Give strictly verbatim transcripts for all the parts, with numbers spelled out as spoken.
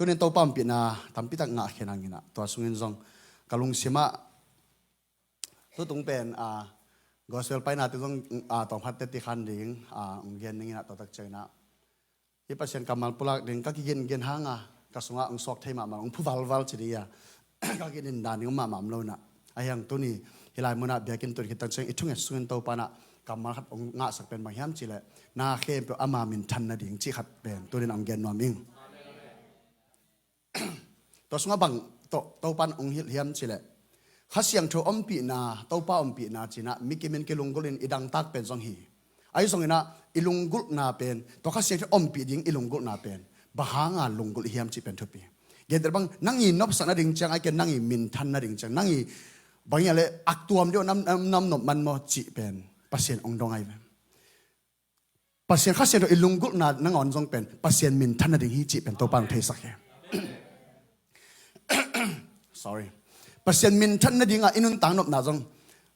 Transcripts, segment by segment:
Tunin Topa ompihna tampitak ngah khin hanginah tua sungin zong ka lungsimah tutung pen a gospel painate zong a tawmkhatte tikhan ding a hong gen ninginah tua tak cianginah hih Pasian kammal pulak ding ka kigingen hanga ka sungah hong suak thei mahmah hong phuvalval ci ding a ka kinin dan ding hong mahmah om lo inah ahi hang tuni hih lai munah biakinn tun khit tak ciang i thunget sungin Topa inah kammal khat hong ngahsak pen bang hiam cihleh na khempeuh ama minthan nading cih khat pen tunin hong gen nuam ing. Tua sungah bang tawh Topa in hong hilh hiam cihleh Kha Siangtho ompihna, Topa ompihna cinah mikimin kilunggulhin i dangtak pen zong hi. Ahi zonginah i lunggulhna pen tua Kha Siangtho ompih ding i lunggulhna pen bang hanga lunggulh i hiam cih pen thupi. Genter bang nang i nopsak nading ciang ai ken nang i minthan nading ciang nang i bang ia le aktuam deuh nam nam nop man maw cih pen Pasian hong dong ai ve. Pasian Kha Siangtho i lunggulhna nangawn zong pen Pasian minthan nading hi cih pen Topa hong theisak hi. Sorry. Pasian minthan nadinga i nuntak nopna zong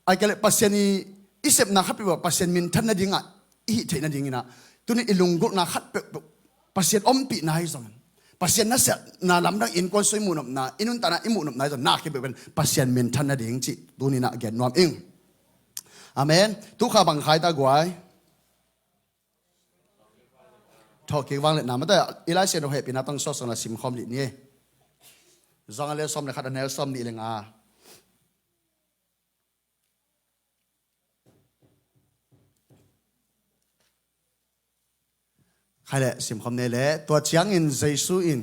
ai kele Pasian i i sepna khat peuh Pasian minthan nadinga i hih theih nadinginah tuni i lunggulhna khat peuhpeuh Pasian ompihna hi zongin Pasian nasiatna lamdang innkuan sung i muhnopna i nuntakna i muhnopna hi zong na khempeuh pen Pasian minthan nading cih tuninah gen nuam ing. Amen. Tukha bang khai ta guai. Thawhkik vang le na mate i Lai Siangtho hehpihna tawh suaksuak na simkhawm dih ni. Johan a lian sawm le khat a neu sawm nih le nga. Khai le simkhawm nei le tua ciangin Jesu in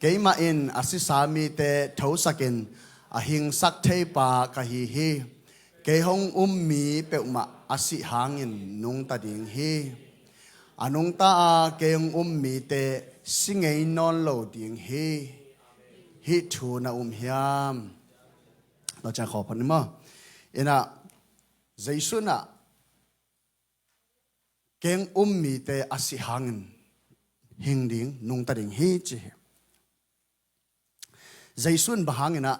keimah in a sisa mite thosakin a hingsak theipa ka hi hi. Kei hong um mi peuhmah a sih hangin nungta ding hi. A nungta a kei hong um mite si ngei nawn lo ding hi. Hih thu na um hiam? Lo ciang khawphat ni maw? Inah Jesu inah kei hong um mite a sih hangin hing ding nungta ding hi ci hi. Jesu in bang hanginah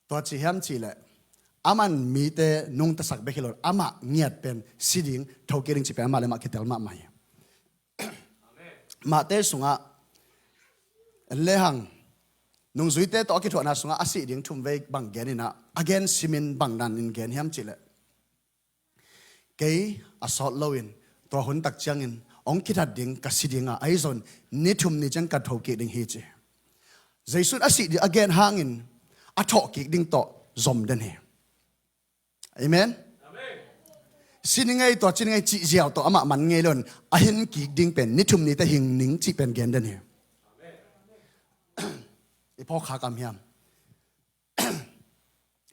tua ci hiam cihleh aman mite nungtasak bek hi lo amah ngiat pen si ding thokik ding ci pen amah le amah kitel mahmah hi. Mahte sungah en lehang nungzuite tawh a kithuahna sungah a sih ding thumvei bang geninah a gen simin bang danin gen hiam cihleh kei a sawt loin tua hun tak ciangin hong kithat ding ka si dinga ahi zon ni thum ni ciang ka thokik ding hi ci. Jesu in a sih ding a gen hangin a thawhkik ding tawh zom den hi. Amen. Si ni ngei tua ci ni ngei cih ziau tawh amah man ngei loin a hin kik ding pen ni thum nite hing ning cih pen gen den hi. I phawk kha kam hiam?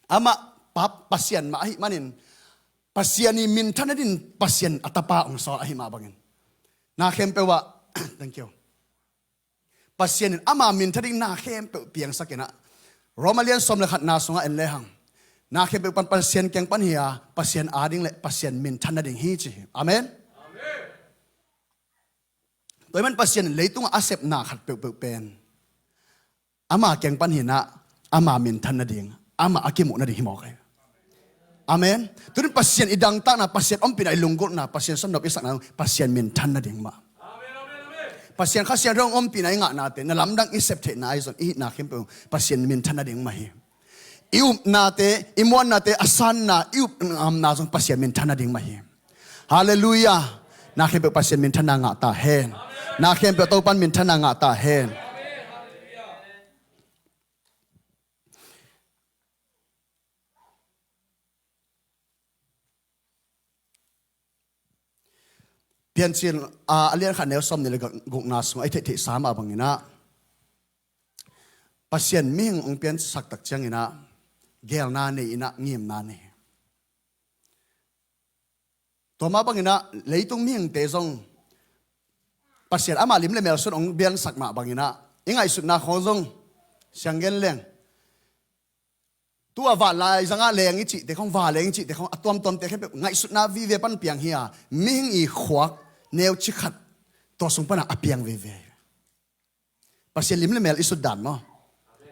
Amah pa Pasian mah ahih manin Pasian i minthan nadin Pasian a tapa hong sawl ahih mah bangin na khempeuh ah thank you. Pasian in ama minthan ding na khempeuh piangsakinah Roma lian sawm le khatna sungah en lehang na khempeuh pan Pasian kiang pan hi a Pasian ading le Pasian minthan nading hi ci hi. Amen. Tua hi man Pasian in leitungah a sepna khat peuhpeuh pen ama kiang pan hinah ama minthan nading ama a kimuh nading hi mawk ahi. Amen. Tunin Pasian i dangtakna Pasian ompihna i lunggulhna Pasian sawmnop i sakna Pasian minthan nading mah. Pasian Kha Siangtho ompihna i ngahnate na lamdang i septheihna ahi zon i hihna khempeuh Pasian minthan nading mah hi. I upnate i muannate a sanna i upngamna zong Pasian minthan nading mah hi. Halleluiah. Na khempeuh Pasian minthanna ngah ta hen. Na khempeuh Topan minthanna ngah ta hen. Piancil a lian khat neu sawm nih le gukna sungah i theihtheihsa mah banginah Pasian mihing hong piansak tak cianginah geelna nei inah ngimna nei. Tua mah banginah leitung mihingte zong Pasian amah lim le mel sun hong biansak mah banginah i ngaihsutna khawng zong sianggen leng tua vanlai zangah leng i cihte khawng va leng i cihte khawng a tuamtuamte khempeuh ngaihsutna vive pan piang hi a mihing i khuak neuci khat tua sung panah a piang vive hi. Pasian lim le mel i sut dan maw?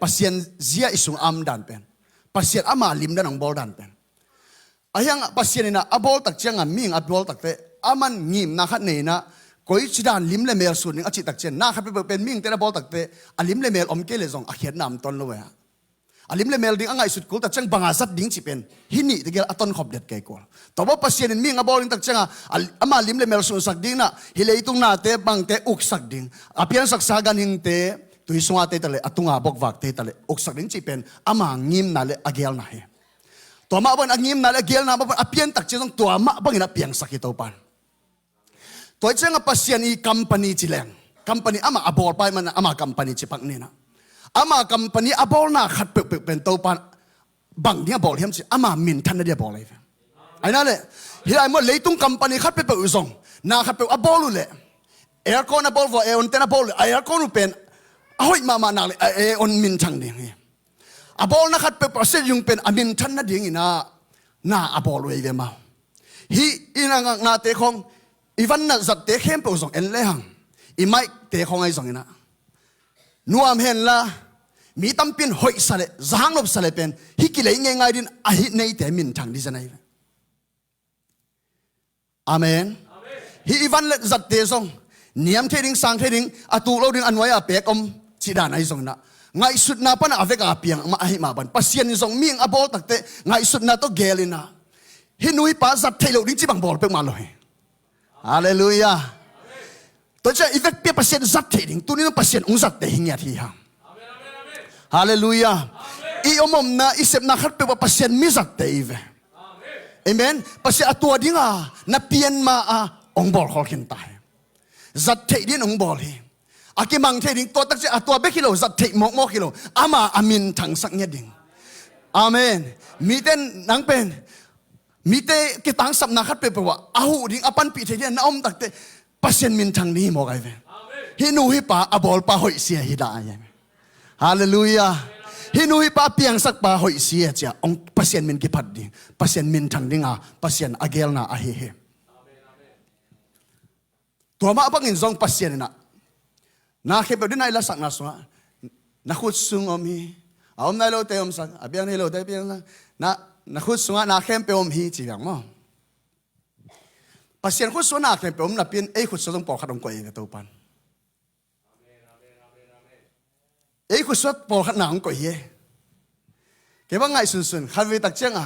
Pasian zia i sung a om dan pen Pasian ama lim dan hong bawl dan pen ahi hangah Pasian inah a bawl tak ciangah mihing a bawl takte aman ngimna khat nei inah Koi cidan lim le mel sun ding a cih takciang, na khat peuhpeuh pen mihingte na bawl takte a lim le mel om kei leh zong a khiatna om tuan lo e. A lim le mel ding a ngaihsut kul takciang banga zat ding cih pen hih nih tegel a tonkhop det kei kul. Tua bang Pasian in mihing a bawl ding takcianga, a, ama lim le mel sunsak ding na, hih leitung nate bangte uksak ding, a piansaksa ganhingte tui sunga tei tak le a tunga bokvak tei tak le uksak ding cih pen ama ngimna le a gelna hi. Tua mah bangin a ngimna le a gelna mah bangin a pian takciang zong tua mah bangin a piangsak hi Topan. Tua ciangah Pasian i company ci leng, company amah a bawlpa i mana ama company ci pak nina. Ama company a bawlna khat peuhpeuh pen Topan bang ding a bawl hiam ci, ama minthanna ding a bawl ahi ve. Aina le, hih lai maw leitung company khat peuhpeuh zong na khat peuh a bawl uh leh, aircon a bawl vua, aeon ten a bawl uh leh, a aircon uh pen a hoih mahmah nak le a aeon minthang ding hi. A bawlna khat peuhpeuh a set yung pen a minthan nadingin ah na a bawl uh ei ve mau. Hih i na ngaknate khawng, i van na zatte khempeuh zong en lehang, i mic-te khawng ahi zongin ah nuam henla, mi tampi in hoihsa le zahangnopsa le pen hih kilei ngeingai din a hih neite minthang dizan ahi ve. Amen. Hih i van le zatte zong niam thei ding, sang thei ding, a tuk lo ding, a nuai a pek om cih dan ahi zongin ah, ngaihsutna pan a vek a piang mah ahi mah bang Pasian in zong mihing a bawl takte ngaihsutna tawh gelin ah, hih nu hih pa zat theih loh ding cih bang bawl peuhmah lo hi. Halleluiah. Tua ciang i vekpi a Pasian zat theih ding, tuni in Pasian hong zatte hi ngiat hi hang. Halleluiah. I om omna, i sepna khat peuh ah Pasian mi zatte i ve. Amen. Pasian a tua dinga na pian ma a hong bawl khol khin ta hi. Zat theih dingin hong bawl hi. A kimang thei ding, tua takciang a tua bek hi lo, zat theih mawkmawk hi lo, ama a minthangsak ngiat ding. Amen. Mite nang pen, mite kitangsapna khat peuhpeuh ah a huh ding, a panpih thei ding na om takte Pasian minthang ding hi mawk ahi ve. Hih nu hih pa a bawlpa hoih sia hi dah ahi ve. Halleluiah. Hih nu hih pa a piangsakpa hoih sia cia hong Pasian min kiphat ding, Pasian minthang dinga Pasian a gelna ahi hi. Tua mah bangin zong Pasian in ah na khempeuh ding na i lasakna sungah, na khut sung om hi. A om nai lote omsak, a piang thei lote piangsak, na, na khut sungah na khempeuh om hi ci bang maw? Pasian khut sungah na khempeuh om napi in ei khut sungah zong pawlkhat hong koih hi ve Topan. Ei khut sungah pawlkhat na hong koih hi e. Kei bang ngaihsunsun khatvei takcianga,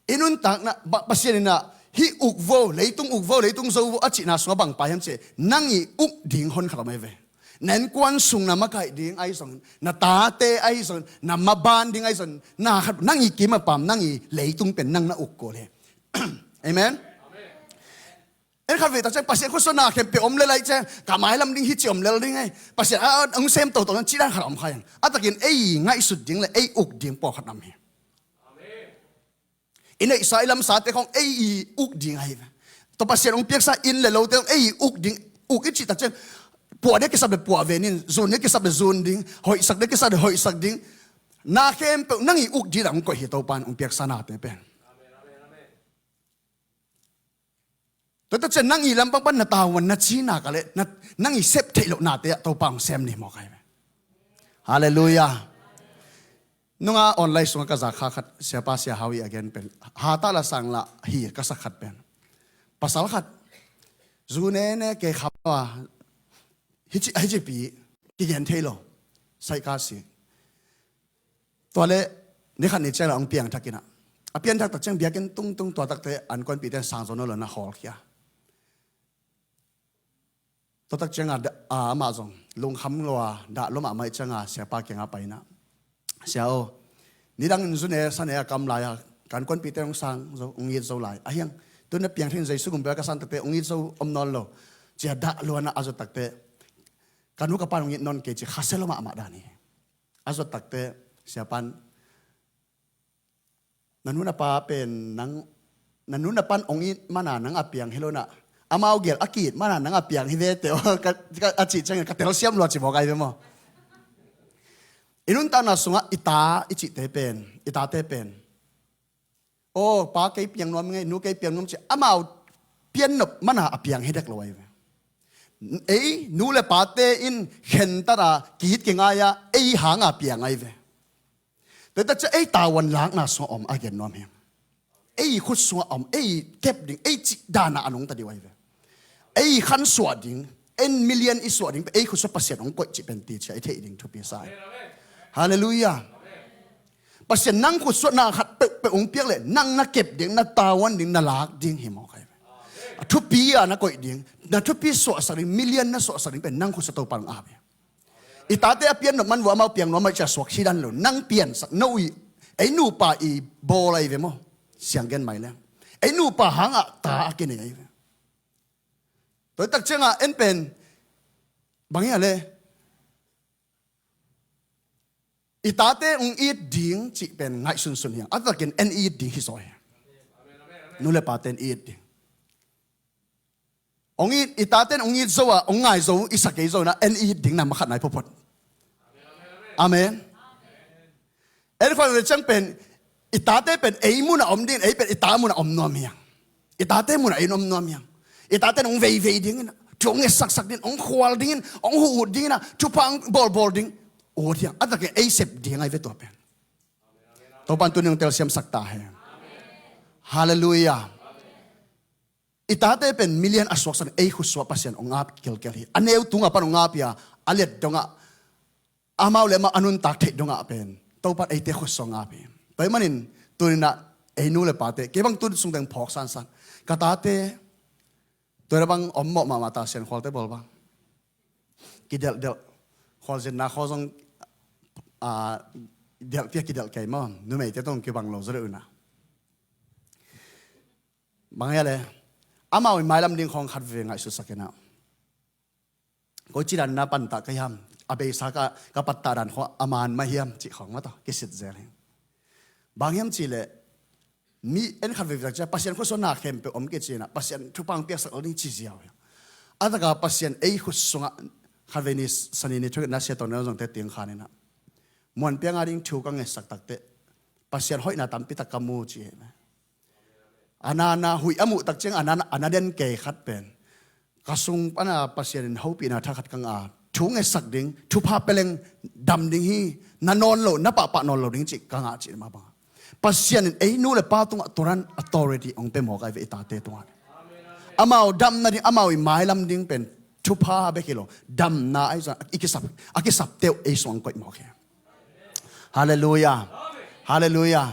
i nuntakna, Pasian in ah hih ukvo, leitung ukvo, leitung zovo a cihna sungah bang pai hiam cih, nang i uk ding honkhat om ahi ve. Na innkuan sung na makaih ding ahi zongin, na tate ahi zongin, na maban ding ahi zongin, na khat nang i kim a pam, nang i leitung pen nang na uk kul hi. Amen. En khatvei takciang Pasian khut sungah na khempeuh om lel lai ciang, ka mailam ding hi ci om lel ding ei. Pasian a hong sem toto nan cih dan khat a om kha hi. A takin ei ngaihsut ding le ei uk ding pawlkhat om hi. I neihsa i lamsate khawng ei i uk ding ahi ve. Tua Pasian hong piaksa inn le lote khawng ei i uk ding, uk i cih takciang puah ding kisap le puah ve nin, zun ding kisap le zun ding, hoihsak ding kisap le hoihsak ding. Na khempeuh nang i uk ding a hong koih hi Topan hong piaksa nate pen. Tua takciang nang i lampang pan na tavuan na cina ka le, na, nang i sep theih loh nate ah Topa hong sem ni mawk ahi ve. Halleluiah. Nunga online sungah ka zakha khat, siapa Sia Hau i a gen pen, hata la sang la hi ka sak khat pen, pasal khat zu nene kei kham a, hici, hici pi kigen thei lo, saika si. Tua le ni khat ni ciang la hong piangthak in ah, a pianthak takciang biakinn tungtung tua takte an kuanpihte sang zo nawn lo na hawlkhia. Tua takcianga amah zong lungkham lo a, dah lo mahmah ih cianga siapa kianga pai in ah, Sia aw, nidangin zune sane a kam lai-a kan kuanpihte hong sang zo, hong it zo lai a hiang. Tun na piangthak in Jesu gum bel ka sang takte hong it zo om nawn lo, cia dah luanah a zot takte ka nu ka pan hong it nawn kei ci khasia lo mahmah dan hi. A zot takte siapan, na nu na pa pen nang, na nu na pan hong it mana nang a piang hi lo nah, amau gel a ki-it mana nang a piang hi vete aw, ka, ka, a cih ciangin ka telsiam lua ci mawk ahi ve maw? I nuntakna sungah i ta i cihte pen, i tate pen, aw pa kei piang nuam ngei, nu kei piang nuam ci, amau piannop mana a piang hi dek lo ahi ve. Ei nu le pate in khentat a ki-it kingai a ei hanga piang ahi ve. Tua takciang ei tavuan lakna sungah om a gen nuam hi. Ei khut sungah om, ei kep ding, ei cih dana a nungta ding uh ahi ve. Ei khan suah ding, en million i suah ding, ei khutsuah Pasian hong koih cih pen ti cia i theih ding thupi sa hi. Halleluiah. Pasian nang khutsuah na khat peuhpeuh hong piak leh nang na kep ding, na tawan ding, na lak ding hi mawk hi. A thupi a na koih ding, na thupi suahsak ding, million na suahsak ding pen nang khutsuah Topa hong ap hi. I tate a pian nop man vua amau piang nuam mah cia suak hi dan lo, nang piansak no i, ei nupa i bawl ahi ve maw? Siang gen mai leng ei nupa hangah ta a kinei ahi ve. Tua i tak ciangah en pen bang hia le, i tate hong it ding cih pen ngaihsunsun hiang, a takin en i it ding hi zaw hi. Nu le pate en i it ding. Hong it, i tate in hong it zo a, hong ngai zo i sa kei zo na, en i it ding na makhat nai phuphot. Amen. En khawng le ciang pen i tate pen ei munah om ding, ei pen i ta munah om nuam hiang. I tate munah ei om nuam hiang. I tate in hong veivei dingin, thu hong ngetsaksak dingin, hong khual dingin, hong huhut dingin, thupha hong bawlbawl ding ut hiang. A takin ei sep ding ahi ve tua pen. Topan tuning hong telsiamsak ta hi. Halleluiah. I tate pen million a suaksak, ei khutsuah Pasian hong ap kilkel hi. A neu tungah pan hong ap hi a, a let dongah amau le amau a nuntak theih dongah pen Topan eite khutsuah hong ap hi. Tua ahih manin tuninah ei nu le pate, kei bang tun sungteng phawk sansan, ka tate tua bang om mawh mahmah ta, Sian khualte bawl bang kidelhdelh, khualzinna khua zong a, delhpih a kidelh kei maw, numeite tawh kibang lo zaw deuh inah. Bang hia le, amau i mailam ding khawng khat veve ngaihsutsak inah, koici dan na pantah ka hiam, a beisa ka, ka pattah dan khawng a man mah hiam cih khawng mah tawh kisit zel hi. Bang hiam cihleh, mi en khat veve tak ciah Pasian khutsuah na khempeuh om kici inah, Pasian thupha hong piaksak lo ding ci ziau hi. A taka Pasian ei khut sungah khat vei ni, sani ni thukitna sia tawh neu zongte ting khan inah, muanpiang a ding thu ka ngetsak takteh Pasian hoihna tampi tak ka mu ci hi. A nana huih a muh tak ciang a na, a na den kei khat pen ka sung pana Pasian in hopihna thakhat ka ngah a, thu ngetsak ding, thupha peleng dam ding hi, na nawn lo, na pahpah nawn lo ding cih ka ngah cih mah bangah Pasian in ei nu le pa tungah turan authority hong pia mawk ahi ve, i tate tungah. Amau damna ding, amau i mailam ding pen thupha bek hi lo, damna ahi zong a kisap, a kisap teuh ei sung hong koih mawk hi. Halleluiah. Halleluiah.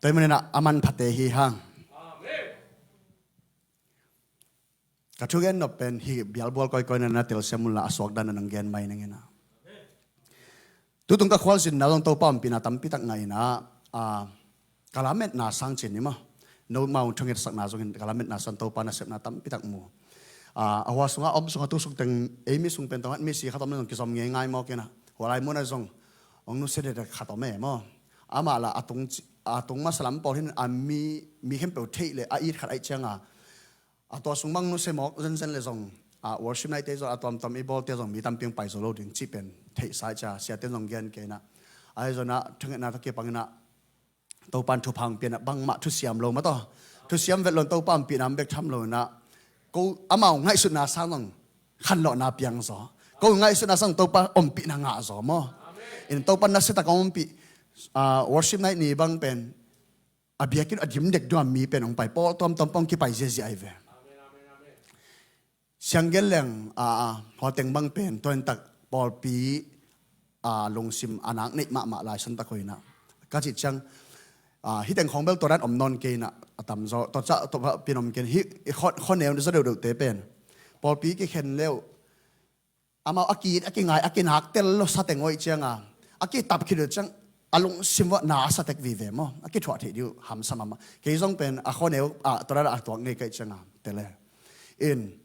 Tua hi maninah a manphate hi hang. Ka thugen nop pen hih bialbual kawikawi na na telsiam unla a suakdan na nang gen mai ning inah. Tutung ka khualzinna zong Topa ompihna tampitak ngah inah, a, ka lametna sang cin ni maw, nomau thungetsakna zongin ka lametna sang Topa nasepna tampitak mu. A, a hua sungah om sungah tu sungteng ei mi sung pen tawhat misi khat om le zong kizom ngeingai mawk inah, hua lai munah zong hong nusia dekdek khat om e maw. Amah la a tung, a tung masa lam pawl hin a mi, mi khempeuh theih le a it khat ahih cianga, a tua sung bang nusia mawk zenzen le zong, a, worship night te zong a tuamtuam i bawlte zong mi tampi hong pai zo lo ding cih pen theihsa i cia, siate zong gen kei inah. Ahi zongah thungetna tawh kipang inah Topan thupha hong pia inah bangmah thusiam lo mah tawh, thusiam vet lo in Topa ompihna bek tham lo inah, ko amau ngaihsutna sang zong khanlawhna piang zaw, ko ngaihsutna sang Topa ompihna ngah zaw maw. In Topa nasia tak hong ompih, a, worship night ni bang pen a biakinn a dim dek dua mi pen hong pai, pawl tuamtuam pawh hong kipai ziazia ahi ve. Siang gen leng, a, a, hua teng bang pen tua in tak pawlpi, a, lungsim a nak neih mahmah lai santak hoih inah ka cih ciang, a, hih teng khawng bel tua dan om nawn kei inah, a tamzaw tua cah tua pin om kei inah, hih khuaneu zaw deuhdeuhte pen pawlpi kikhen leuh, amau a ki-it a kingai a kinak tel lo sa teng hoih cianga a kitap khit uh ciang a lungsim uah na a sa tek vive maw, a kithuah theih dih uh hamsa mahmah. Kei zong pen a khuaneu ah tua dan a tuak ngei ka hih cianga tele in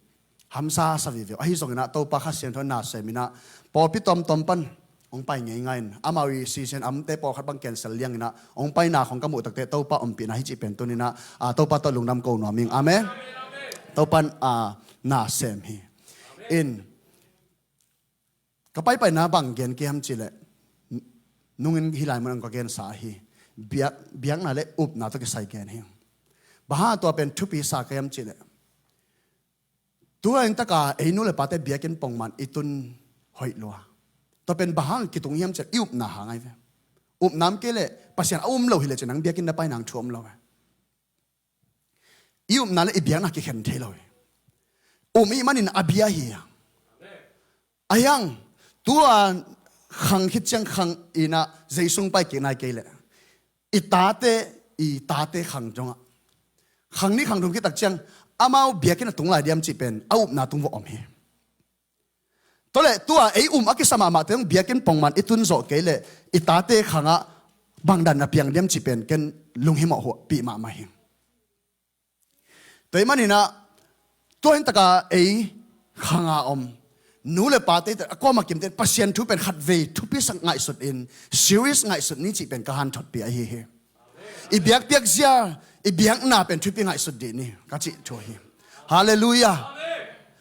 hamsa sa vive uh. Ahi zong inah Topa Kha Siangtho in na sem inah pawlpi tuamtuam pan hong pai ngeingai in, amau i sisen amte pawlkhat bang cancel liang inah hong paina khawng ka muh takteh Topa ompihna hi cih pen tuni inah, a, Topa tawh lungdam ko nuam ing. Amen. Topa in, a, na sem hi. In ka paipaina bang gen kei hiam cihleh, nungin hih lai mun ang ka gensa ahi, biak, biakna le upna tawh kisai gen hi. Bang hang tua pen thupi sa ka hiam cihleh, tu laitakin ei nu le pate biakinn pongman i tun hoih lua. Tua pen bang hang kitung hiam cihleh i upna hang ahi ve. Upna om kei leh Pasian a um lo hileh cin nang biakinn na paina hang thu om lo ve. I upna le i biakna kikhen thei lo hi. um ih manin a bia hi a. Ahiang, tua khang khit ciang khang inah zei sung pai kik nai kei leh i tate, i tate khang dongah khang nih khang thum khit tak ciang amau biakinn a tung lai diam cih pen a upna tung va om hi. Tua leh tua ei um a kisa mahmahte hong biakinn pongman i tun zawh kei leh i tate khangah bangdan a piang diam cih pen ken lunghimawh huahpih mahmah hi. Tua ih maninah tua hin taka ei khanga om nu le pate a kuamah kimte Pasian thu pen khatvei thupi sak ngaihsut in serious ngaihsut ni cih pen ka hanthotpih ahi hi. I biakpiak zia, i biakna pen thupi ngaihsut dih ni ka cih thu hi. Halleluiah.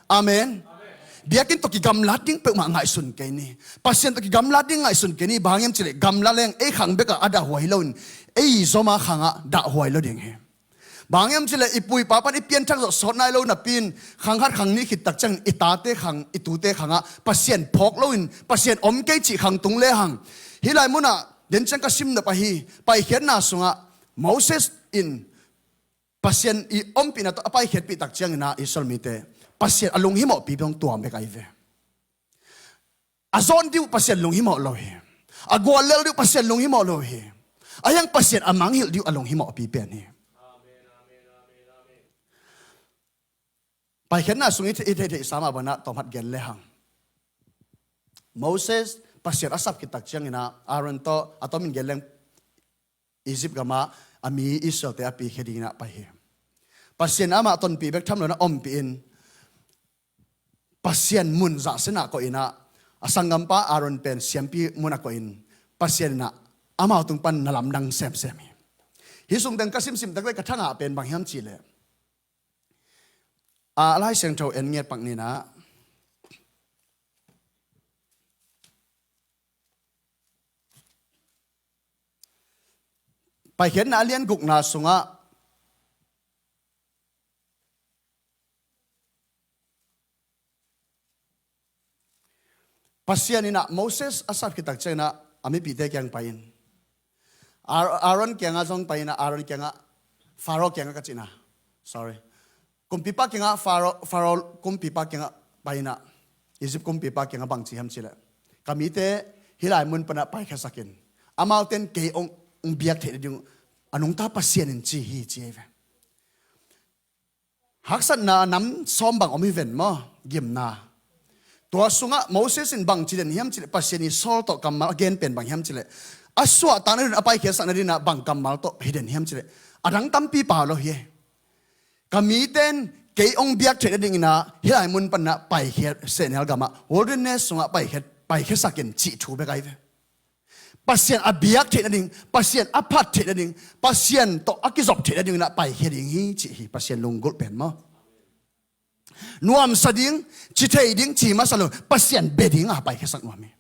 Amen. Biakinn tawh kigamlat ding peuhmah ngaihsun kei ni. Pasian tawh kigamlat ding ngaihsun kei ni. Bang hiam cileh gamla leng ei khang bekah a dahhuai hi loin ei zoma khangah dahhuai lo ding hi. Bang hiam cileh i pu i pa pan i pianthak zawh sawt nai lo napi in khang khat khang nih khit tak ciangin i tate khang i tute khangah Pasian phawk loin Pasian om kei cih khang tung lehang hih lai munah den ciang ka sim nop ahi. Paikhiatna sungah Moses in Pasian i ompihna tawh a paikhiatpih tak cianginah Israel mite Pasian a lunghimawhpi bang tuam bek ahi ve. A zawn dih uh Pasian lunghimawh lo hi. A guallel dih uh Pasian lunghimawh lo hi. Ahiang Pasian a mangngilh dih uh a lunghimawhpi pen hi. Paikhiatna sung i thei- i theihtheih sa mah banah tawmhat gen lehang Moses Pasian a sap khit tak cianginah Aaron tawh a tomin gen leng Egypt gamah a mi Israelte a pikhia dinginah pai hi. Pasian amah tonpih bek tham loinah ompih in Pasian mun zahsenah koihinah a sanggampa Aaron pen siampi munah koihin Pasian inah amau tung pan na lamdang semsem hi. Hih sung teng ka simsim tak le ka thangah pen bang hiam cihleh a Lai Siangtho en ngiat pak ninah Paikhiatna a lian gukna sungah Pasian inah Moses a sap khit tak cianginah a mipihte kiang pai in Ar- Aaron kiangah zong pai inah Aaron kiangah Faro kiangah ka cihna sorry kumpipa kiangah Faro, Faro kumpipa kiangah pai inah Egypt kumpipa kiangah bang ci hiam cileh ka mite hih lai mun panah paikhiasakin amaute in kei ong biak theih nading a nungta Pasian in ci hi ci hi ve. Haksatna nam sawm bang om hi ven maw gimna. Tua sungah Moses in bang ci den hiam cileh Pasian i sawl tawh kammal a gen pen bang hiam cileh a suahtak nading a paikhiasak nadinah bang kammal tawh hi den hiam cileh a dang tampi pau lo hi. Ka mite in kei ong biak theih nadinginah hih lai mun panah paikhiat sehnel gamah wilderness sungah paikhiat paikhiasakin cih thu bek ahi ve. Pasian a biak theih nading Pasian a phat theih nading Pasian tawh a kizop theih nadinginah paikhia ding hi cih hi Pasian lunggulh pen maw. Nuamsa ding ci thei ding ci masa lo Pasian bia dinga paikhiasak nuam hi.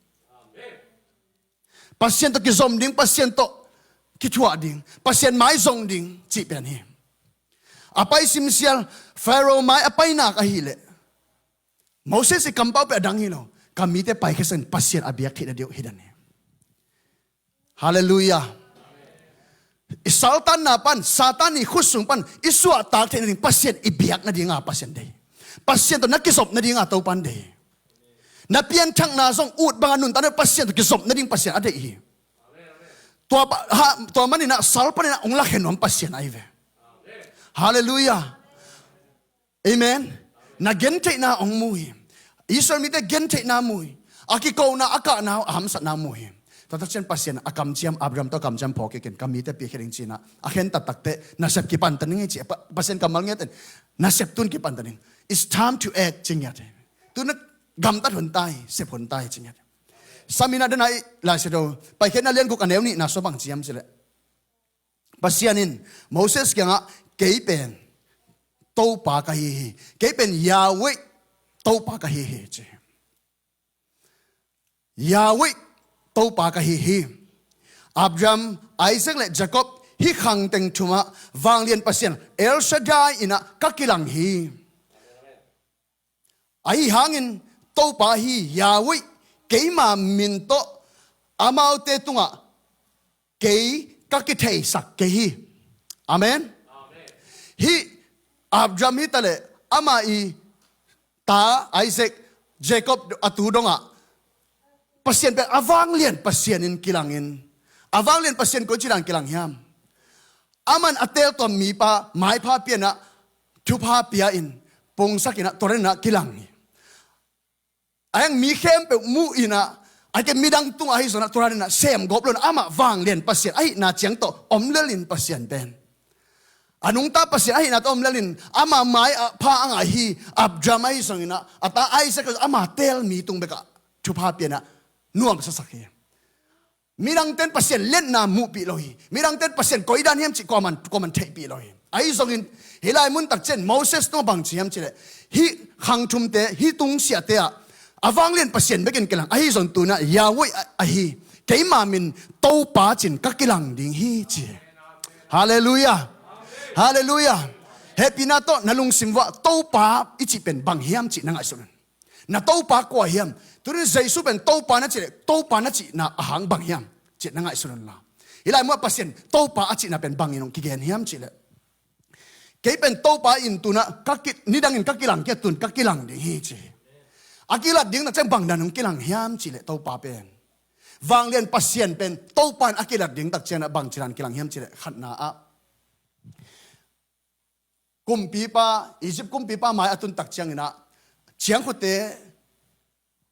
Pasian tawh kizom ding Pasian tawh kithuah ding Pasian mai zong ding cih pen hi. A pai simsial Pharaoh mai a painak ahileh Moses i kampau peh a dang hi lo ka mite paikhiasak in Pasian a biak theih nading uh hi dan hi. Halleluiah. I saltanna pan Satan i khut sung pan i suahtak theih nading Pasian i biak nadinga Pasian deih Pasian tawh na kizop nadinga Topan deih na pianthakna zong ut banga nuntak nading Pasian tawh kizop nading Pasian a deih hi. Tua, pa- ha, tua maninah sal paninah ong lakhen nuam Pasian ahi ve. Halleluiah. Amen. Na gentheihna hong mu hi. Israel mite gentheihna mu hi. A kikona a kahna a hamsatna mu hi. Tua tak cian Pasian a kamciam Abraham tawh kamciam phawk kikin ka mite piakhia ding cinah a khen taktakte nasep kipanta ning hi ci Pasian kammal ngiatin nasep tun kipanta ning. It's time to act ci ngiat hi. Tuna gamtat hun ta hi sep hun ta hi ci ngiat hi. Samina dana i laisiato paikhiatna lianguk a neu nihna sua bang ciam cileh Pasian in Moses kiangah kei pen Topa ka hi hi. Kei pen Yahweh Topa ka hi hi ci. Yahweh Topa ka hi hi. Abraham, Isaac le Jacob hih khangteng thumah vanglian Pasian El Shaddai inah ka kilang hi. Ahi hangin Topa hi Yahweh keima min tawh amaute tungah kei ka kitheisak kei hi. Amen. Hih Abraham hi taleh ama i ta Isaac, Jacob a tu dongah Pasian pen a vanglian Pasian in kilangin, a vanglian Pasian koici dan kilang hiam? Aman a teeltuam mipa maipha pianah thupha pia in pungsak inah tua dan inah kilang hi. A hang mi khempeuh muh inah a hite midang tungah ahi zonah tua dan inah semgawp lo inah amah vanglian Pasian ahihna ciang tawh om lelin Pasian pen a nungta Pasian ahihna tawh om lelin ama mai a pha a ngah hi Abraham ahi zong inah a ta Isaac ama teel mi tung bekah thupha pianah nuamsasak hi. Midangten Pasian liatna muhpih lo hi. Midangten Pasian koidan hiam cih kuaman kuaman theihpih lo hi. Ahi zongin hih lai mun takcian Moses tungah bangci hiam cileh hih khangthumte hih tungsiahte ah a vanglian Pasian bekin kilang ahi zong tunah Yahweh ahi keima min Topa cin ka kilang ding hi ci. Halleluiah. Halleluiah. Hehpihna tawh na lungsim vuah Topa i cih pen bang hiam cih na ngaihsun un. Na Topa kua hiam? Tunin Jesu pen Topa na cih leh Topa na cihna ahang bang hiam cih na ngaihsun unla. Hih lai muah Pasian Topa a cihna pen bangin hong kigen hiam cih leh kei pen Topa in tunah ka ki, nidangin ka kilang kia tun ka kilang ding hi ci. A kilat ding takciang bangdan hong kilang hiam cih leh Topa pen vanglian Pasian pen Topa in a kilat ding takciang ah bangci dan kilang hiam cih leh khatna ah kumpipa, Egypt kumpipa mai a tun takciang inah ciangkhutte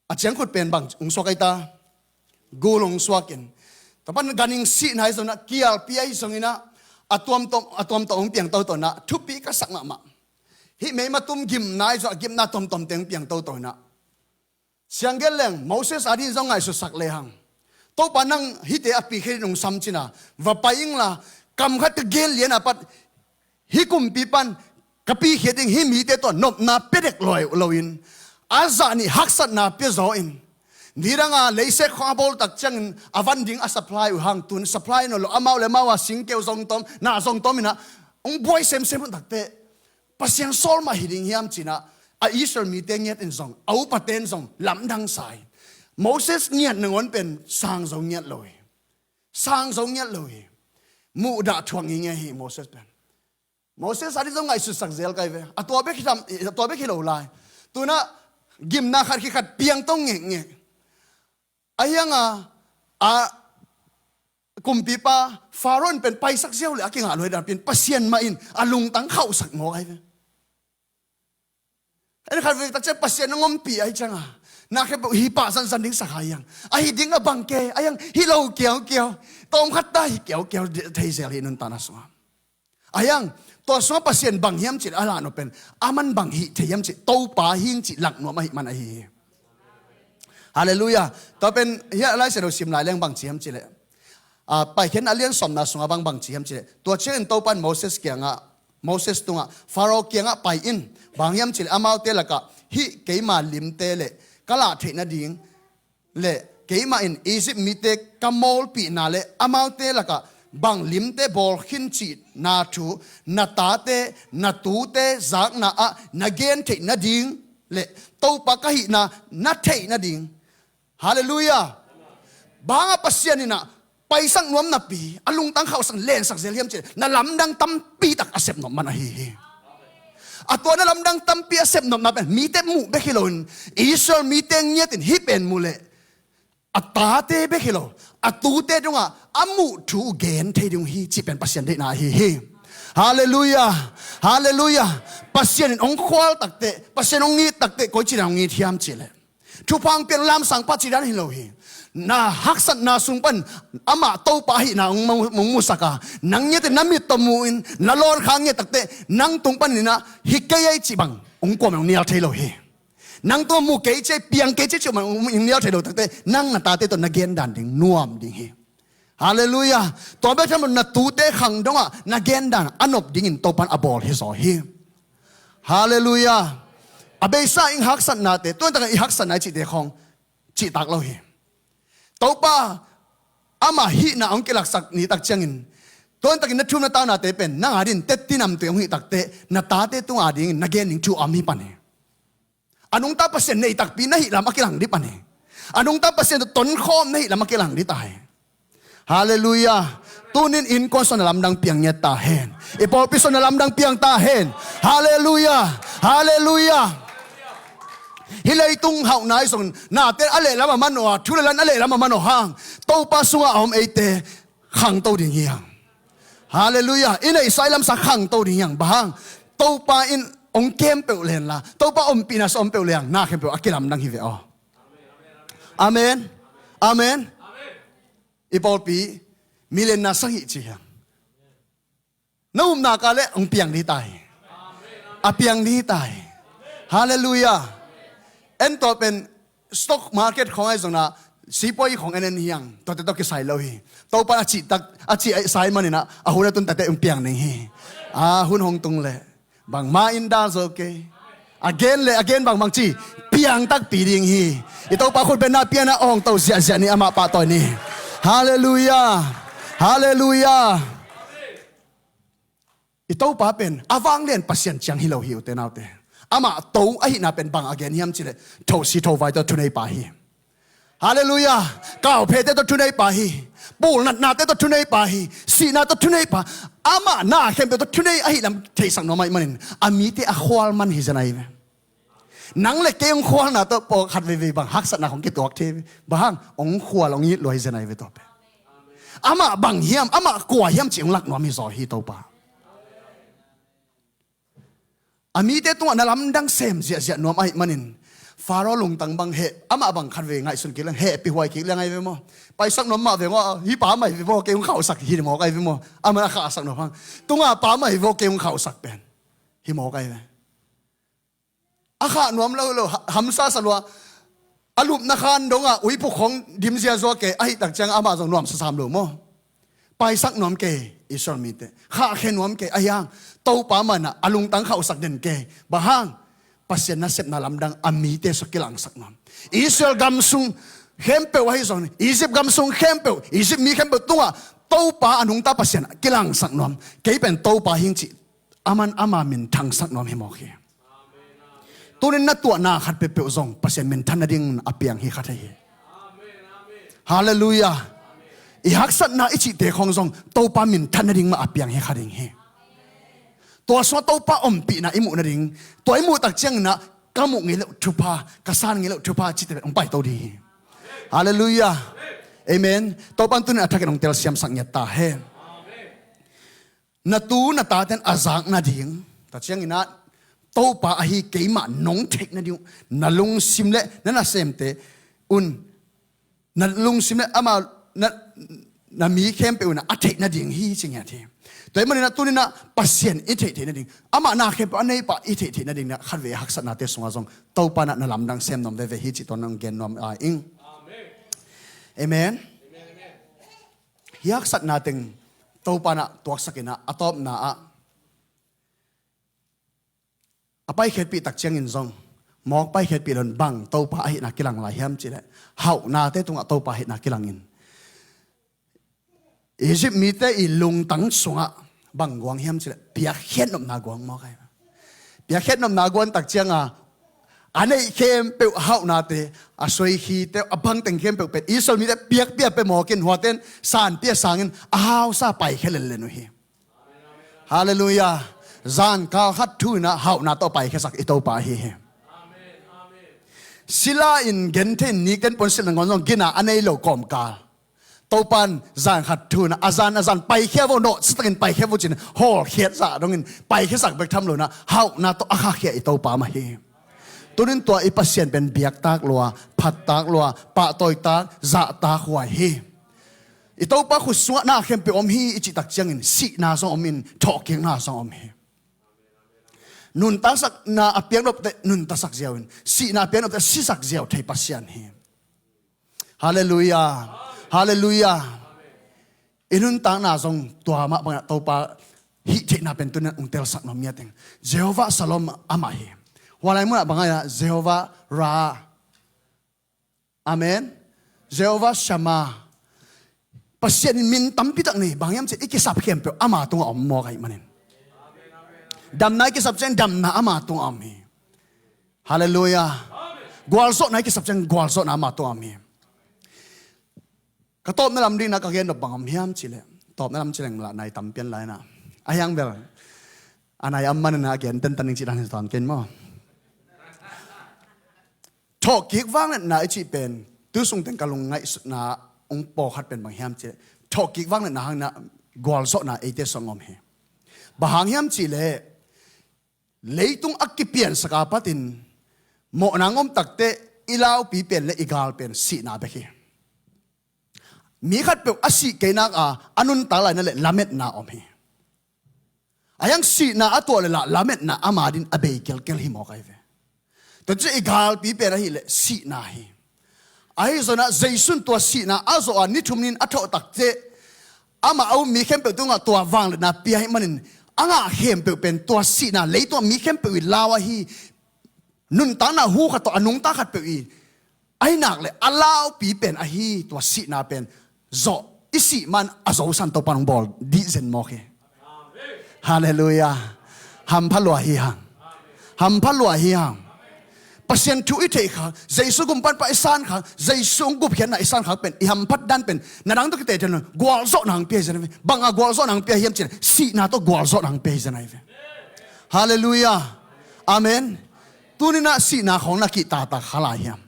a ciangkhut pen bang hong suak ahi ta? Gul hong suak in. Tua pan ganhing sihna ahi zong inah kialpi ahi zong inah a tuamtuam a tuamtuam hong piang toto inah thupi ka sak mahmah. Hih meima tum gimna ahi zong a gimna tuamtuam teng piang toto inah siang gen leng Moses a dih in zong ngaihsutsak lehang Topa nang hihte a pikhia ding hong sam cina va pai ingla kam khat ka gen lian a pat hih kumpi pan ka pikhia ding hih mite tawh nopna pia dek loin a zah nih haksatna pia zaw in nidanga leisek khong a bawl takciangin a van ding a supply uh hang tun supply nawn lo amau le amau a singkeu zong tawm na zong tawm inah hong buai semsem uh takte Pasian sawl mah hi ding hiam cinah a Israel mite ngiat in zong a upate in zong lamdang sa hi. Moses ngiat nangawn pen sang zo ngiat lo hi. Sang zo ngiat lo hi. Muhdah thuak ngingei hi Moses pen. Moses a dih zong ngaihsutsak zel kai ve a tua bek hi tam a tua bek hi lo lai. Tunah gimna khat khi khat piang tong ngekngek. A hianga a kumpipa Pharaoh in pen paisak ziau le a kingah luai danpin Pasian mah in a lungtang khauhsak ngawk ahi ve. En khat vei takcian Pasian a ngompih ahi cianga na khe hi pah zanzan ding sak hai hiang ahi ding a bang ke a hiang hi lo kiaukiau tawm khat ta hi kiaukiau thei zel hi nuntakna sungah. A hiang tua sungah Pasian bang hiam cih a lah nop pen aman bang hih thei hiam cih Topa hing cih lak nuam ahi man ahi hi. Halleluiah. Tua pen hiah Lai Siangtho sim lai leng bang ci hiam cih leh a Paikhiatna a lian sawmna sungah bang bang ci hiam cih leh tua ciangin Topa in Moses kiangah Moses tungah Pharaoh kiangah pai in bang hiam cih leh amaute lakah hih keima limte le ka lah theih nading le keimah in Egypt mite ka mawlpihna le amaute lakah bang limte bawl khin cihna thu na tate na tute zakna ah na gen theih nading le Topa ka hihna na theih nading. Halleluiah. Bangah Pasian inah paisak nuam napi a lungtang khauhsak lensak zel hiam cih na lamdang tampi tak a sepnop man ahi hi. A tua na lamdang tampi a sepnopna pen mite muh bek hi loin Israel mite ngiatin hih pen mu leh a tate bek hi lo a tute dungah a muh thu gen thei ding hi cih pen Pasian deihna ahi hi. Halleluiah. Halleluiah. Pasian in hong khual takte Pasian hong it takte koi cih dan hong it hiam cih leh thupha hong pian lamsang pa cih dan hi lo hi. Na haksatna sung pan amah Topa ahihna hong mu- hong musak a nang ngiatin na mit tawh mu in na lawn kha ngiat takte nang tung pan inah hi kei ei cih bang hong kuamah hong nial thei lo hi. Nang tungah mu kei cei piang kei cei cih bang hong nial thei lo takte nang na tate tawh na gen dan ding nuam ding hi. Halleluiah. Tua bek tham lo na tute khang dongah na gen dan a nop dingin Topan a bawl hi zaw hi. Halleluiah. A beisa in haksatnate tuan takah i haksatna i cihte khawng cihtak lo hi. Topa amah hihna hong kilaksak ni tak ciangin tuan takin na thum na taunate pen nang adin tetti namtui hong hih takte na tate tung adingin na gen ding thu om hi pan hi. A nungta Pasian neih takpi na hih lam a kilang dih pan hi. A nungta Pasian tonkhawm na hih lam a kilang dih ta hi. Halleluiah. Tunin innkuan sung na lamdang piang ngiat ta hen. I pawlpi sung na lamdang piang ta hen. Halleluiah. Halleluiah. Hih leitung hauhna i zong nate a lehlam a man aw, thu le lan a lehlam a man aw hang, Topa sungah a om eite khangto ding hi hang. Halleluiah. I neihsa i lamsa khangto ding hi hang. Bang hang? Topa in hong kem peuh lenla, Topa ompihna sa om peuh leng na khempeuh a kilamdang hi ve aw. Amen. Amen. I pawlpi million na sang hi ci hiam? Na upna ka le hong piang ding ta hi. A piang ding ta hi. Halleluiah. En tawh pen stock market khawng ahi zongna sipuai khawng en en hi hang. Tuate tawh kisai lo hi. Topa a cih tak, a cih a sai maninah a hun a tun tate hong piang ding hi. A hun hong tung le bangma in dal zo kei. A gen le a gen bangbang ci piang takpi ding hi. I Topa khut benna piana awng to ziahziah ni, amah pahtawi ni. Halleluiah. Halleluiah. I Topa pen a vanglian Pasian ciang hi lo hi, ute naute. Amah to ahihna pen bang a gen hiam cileh, thosi thovaite tawh thuneipa hi. Halleluiah. Kauphete tawh thuneipa hi. Pulnatnate tawh thuneipa hi. Sihna tawh thuneipa. Amah na khempeuh tawh thunei ahihlam theihsak nuam ahih manin a mite a khual man hi zen ahi ve. Nang le kei hong khualna tawh pawlkhat veivei bang haksatna hong kituak thei ve. Bang hang? Hong khual hong it lua hi zen ahi ve tua pen. Amah bang hiam, amah kua hiam cih hong lak nuam hi zaw hi Topa. A mite tungah na lamdang sem ziahziah nuam ahih manin Faro lungtang bang heh, amah bang khat vei ngaihsun kik leng hehpih huai kik leng ahi ve maw? Paisak nuam mah veng aw, hih pa mah hi ve maw, kei hong khauhsak hi mawk ahi ve maw? Amah na khahsak nuam hang. Tunga pa mah hi ve aw, kei hong khauhsak pen hi mawk ahi ve. A khah nuam lo lo, ha-, hamsa sa lua. A lupna khan dongah uiphuk khong dim ziazua kei, ahih tak ciang amah zong nuam sasam lo maw? Paisak nuam kei, Israel mite. Khahkhia nuam kei, ahi hang. Topa manah a lungtang khauhsak den kei. Bang hang? Pasian nasepna lamdang a mite sua kilangsak nuam. Israel gam sung khempeuh ahi zong, Egypt gam sung khempeuh, Egypt mi khempeuh tungah Topa a nungta Pasian kilangsak nuam. Kei pen Topa hing cih aman ama minthangsak nuam hi mawk hi. Tunin na tuahna khat peuhpeuh zong Pasian minthan nading a piang hi khat hi. Halleluiah. I haksatna i cihte khawng zong Topa minthan nading mah a piang hi kha ding hi. Tua sungah Topa ompihna i muh nading, tua i muh tak cianginah ka muh ngei loh thupha, ka san ngei loh thupha cihte hong paito ding hi. Halleluiah. Amen. Topa in tunin a thakin hong telsiamsak ngiat ta hen. Na tu na taten a zak nading, ta cianginah Topa ahi keimah nong theih nading uh, na lungsim le na nasemte un, na lungsim le ama, na, na mi khempeuh unah a theih nading hi ci ngiat hi. Tua ahih maninah tuninah Pasian i theih theih nading, amah na khempeuh a neipa i theih theih nading na khatvei haksatnate sungah zong Topa nah na lamdang sem nuam veve hi cih tua nong gen nuam a ing. Amen. Hi haksatna teng Topa nah tuaksakinah a tawpna ah a paikhiatpih tak ciangin zong mawk paikhiatpih loin bang Topa ahihna kilang lai hiam cileh, hauhnate tungah Topa ahihna kilangin Egypt mite i lungtang sungah bang guang hiam cileh, piakkhiat nopna guang mawk ahi. Piakkhiat nopna guan tak cianga a neih khempeuh hauhnate, a suaikhite, a bangteng khempeuh pen Israel mite piakpia pe mawkin huaten sanpia sangin a hausa paikhia lenlen uh hi. Halleluiah. Zan kal khat thu inah hauhna tawh paikhiasak i Topa ahi hi. Sila in genthein nikten puansilh nangawn zong gina a nei lo kawmkal Topa in zan khat thu inah a zan a zan paikhia vo, nawhsitakin paikhia vo cin hawlkhiat zah dongin paikhiasak bek tham lo inah hauhna tawh a khahkhia i Topa mah hi. Tunin tua i Pasian pen biaktak lua, phattak lua, pahtawitak, zahtak huai hi. I Topa khut sungah na khempeuh om hi i cihtak ciangin sihna zong om in, thawhkikna zong om hi. Nuntaksakna a piaknopte nuntaksak ziau in, sihna a piaknopte sisak ziau thei Pasian hi. Halleluiah. Halleluiah. I nuntakna zong tua mah bangah Topa hih theihna pen tunin hong telsak nuam ngiat ing. Jehovah Shalom amah hi. Hualai munah bangah Jehovah Ra. Amen. Jehovah Shammah. Pasian in min tampitak nei, bang hiam cih i kisap khempeuh ama tungah om mawk ahih manin. Damna i kisap ciang damna ama tungah om hi. Halleluiah. Gualzawhna i kisap ciang gualzawhna ama tungah om hi. Ka tawpna lam dingna ka gen nop bang om hiam cileh, tawpna lam cileng lah nai tam pian lai na. A hiang bel a nai am manina a gen tentan ning cih dan hi tan ken maw? Thawhkik vangliatna i cih pen tu sungteng ka lungngaihsutna hong pawlkhat pen bang hiam cih leh, thawhkik vangliatna hangin ah gualzawhna eite sungah om hi. Bang hang hiam cih leh, leitung a kipiansak a patin mawhna hong om takteh i laupi pen le i gal pen sihna bek hi. Mi khatpeuh a sih kei nak a, a nuntak lai na leh lametna om hi. A hiang sihna a tuah leh lah lametna ama dingin a bei kelkel hi mawk ahi ve. Tua ciang i galpi pen ahih leh sihna hi. Ahi zongin ah Jesu in tua sihna a zawh a ni thum ni-in a thawh takteh amah a um mi khempeuh tungah tua vangliatna pia ahih manin a ngah khempeuh pen tua sihna leitung a mi khempeuh i lau ahi. Nuntakna hu khat tawh a nungta khatpeuh i, ahi nak leh a laupi pen ahi tua sihna pen zawh i sih man a zosan Topa'n hong bawl dih zen mawk hi. Halleluiah. Hampha lua hi hang. Hampha lua hi hang. Pasian thu i theih khak, Jesu gumpa pan i san khak, Jesu hong gupkhiatna i san khak pen i hamphat dan pen na dang tawh kiteitei lo, gualzawhna hong pia hi zen ahi ve. Bang a gualzawhna hong pia hiam cih leh sihna tawh gualzawhna hong pia hi zen ahi ve. Halleluiah. Amen. Tuni-in ah sihna khawng na kihtaktak kha lai hiam?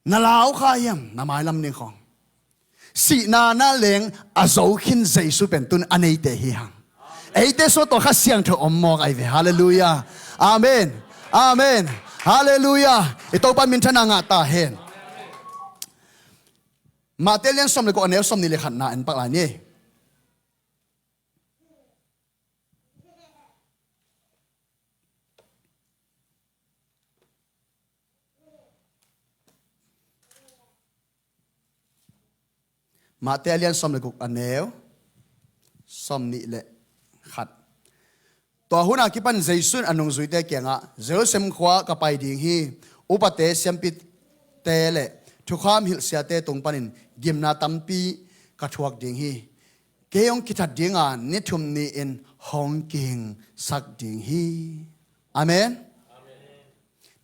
Na lau kha hiam, na mailam ding khawng? Sihna na leng a zo khin Jesu pen tuni-in a neite hi hang. Eite sungah tua Kha Siangtho om mawk ahi ve. Halleluiah. Amen. Amen. Halleluiah. I Topa minthanna ngah ta hen. Matthai lian sawm le guk, a neu sawmnih le khatna en pak lai ni. Matthai a lian sawm le guk, a neu sawmnih le khat. Tua hun a kipan Jesu in a nungzuite kiangah, Jerusalem khua ka pai ding hi. Upate, siampite le thukham hilhsiate tung panin gimna tampi ka thuak ding hi. Kei hong kithat ding a, ni thum ni-in hong kihingsak ding hi. Amen.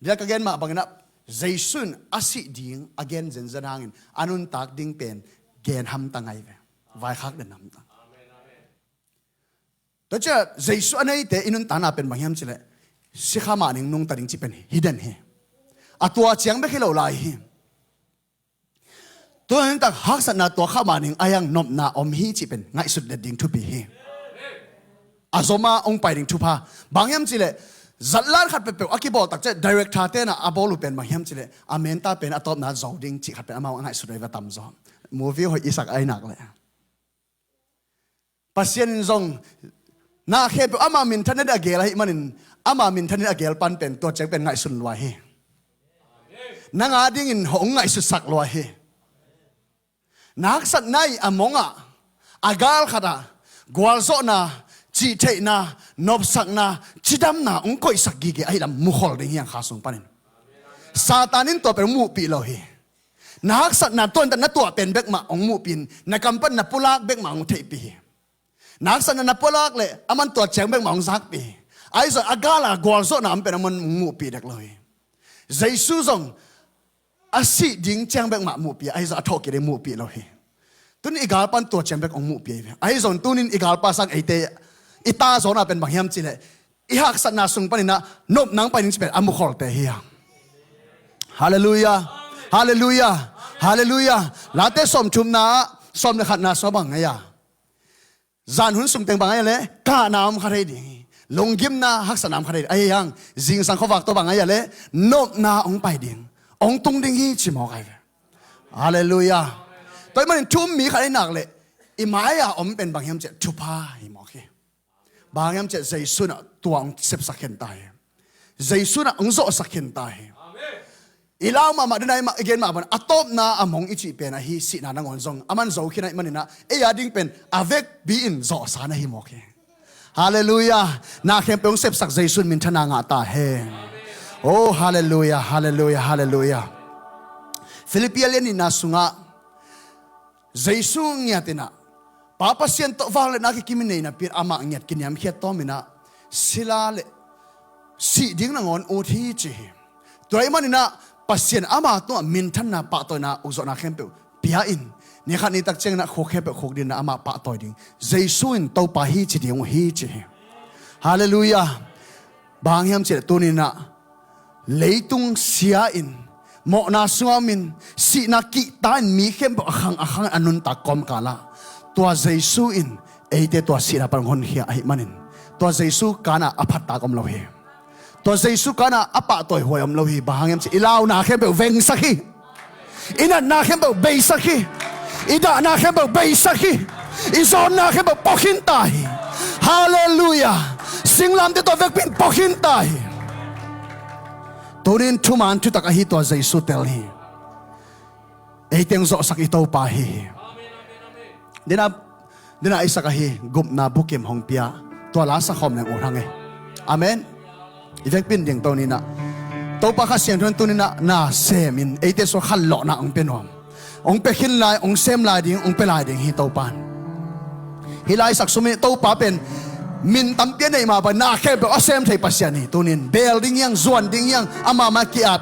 Bia ka gen mah bangin ah Jesu in a sih ding a gen zenzen hangin a nuntak ding pen gen hamtang ahi ve. Vaikhak den hamtang. Tua ciang Jesu a neite i nuntakna pen bang hiam cih leh, si kha mah ning nungta ding cih pen hi den hi. A tua ciang bek hi lo lai hi. Tua nuntak haksatna tua kha mah ning a hiang nopna om hi cih pen ngaihsut let ding thupi hi. A zom a hong pai ding thupha. Bang hiam cih leh, zatlan khat peuhpeuh a kibawl tak ciang director te'n ah a bawl uh pen bang hiam cih leh, a menta pen a tawpna zo ding cih khat pen amau a ngaihsut uh ahi ve, a tamzaw. Movie hoih i sak ahi nak leh. Pasian in zong na khempeuh ama minthanna ding a geel ahih manin, ama minthanna ding a geel pan pen tua ciang pen ngaihsun lua hi. Nang a dingin hong ngaihsutsak lua hi. Na haksatna i a mong ah, a gal khat ah, gualzawhna, cihtheihna, nopsakna, cidamna hong koihsak gige ahih lam mukhol ding hi hang, kha sung panin. Satan in tua pen hong muhpih lo hi. Na haksatna tuantat na tuah pen bek mah hong muhpih in, na kam pan na pulak bek mah hong theihpih hi. Na haksatna na pulak leh aman tua ciang bek mah hong zakpih hi. Ahi zong a gal a gualzawhna om pen aman hong muhpih dek lo hi. Jesu zong a sih ding ciang bek mah muhpih, ahi zong a thawhkik ding muhpih lo hi. Tuni i galpan tua ciang bek hong muhpih ahi ve. Ahi zong tunin i galpa sang eite i ta zawhna pen bang hiam cih leh, i haksatna sung panin ah nopna hong pai ding cih pen a mukholte hi hang. Halleluiah. Halleluiah. Halleluiah. Late sawmthumna ah sawm le khatna sung bang hia? Zan hun sung teng bang hia leh, kahna om kha thei ding hi. Lunggimna, haksatna om kha thei ding. Ahi hang, zingsang khuavak tawh bang hia leh, nopna hong pai ding, hong tung ding hi ci mawk ahi ve. Halleluiah. Tua ahih manin thu um mi khat ahih nak leh, i mai-a om pen bang hiam cih leh thupha hi mawk hi. Bang hiam cih leh Jesu in ah tua hong sepsak khin ta hi. Jesu in ah hong zawhsak khin ta hi. I lau mahmah ding ahih mah, i gen mah bang a tawpna a mong i cih pen ahi, sihna nangawn zong aman zo khin ahih manin ah ei a ding pen a vekpi in zawhsa na hi mawk hi. Halleluiah. Na khempeuh hong sepsak Jesu in minthanna ngah ta hen. Oh, halleluiah, halleluiah, halleluiah. Philippi a lian nihna sungah Jesu ngiat in ah, Pa Pasian tawh vangliatna kikim in neihna pi-in amah ngiat kiniamkhiat tawm in ah, sila le sih ding nangawn ut hi ci hi. Tua ahih manin ah Pasian ama tungah minthanna, pahtawina, ukzawhna khempeuh pia in, ni khat ni tak ciangin ah khuk khempeuh khuk dingin ah amah pahtawi ding, Jesu in Topa hi ci ding uh hi ci hi. Halleluiah. Bang hang hiam cih leh tuni-in ah leitung sia in, mawhna sungah om in, sihna kihta in mi khempeuh a khang a khang a nuntak kawmkal ah, tua Jesu in eite tua sihna pan hong honkhia ahih manin, tua Jesu kanah a phattak om lo hi. Tua Jesu kanah a pahtawi huai om lo hi. Bang hang hiam cih leh i launa khempeuh vengsak hi. I natna khempeuh beisak hi. I dahna khempeuh beisak hi. I zawnna khempeuh pua khin ta hi. Halleluiah. Singlamteh tawh vekpi in pua khin ta hi. Tuni in thuman thutak ahi tua Jesu tel hi. Ei teng zawhsak i Topa ahi hi. Dena, dena Isaac ahi gupna bukim hong pia. Tua la sakhawm leng uh hang e. Amen. I vekpi in ding to ni nah. Topa Kha Siangtho in tuni nah na sem in eite sung khanlawhna hong pia nuam. Hong pia khin lai, hong sem lai ding, hong pia lai ding hi Topa in. Hih la Isaac sum in Topa pen min tampi a neih mah bang na khempeuh a sem thei Pasian hi. Tuni in beel ding hiang, zuan ding hiang, ama mah kia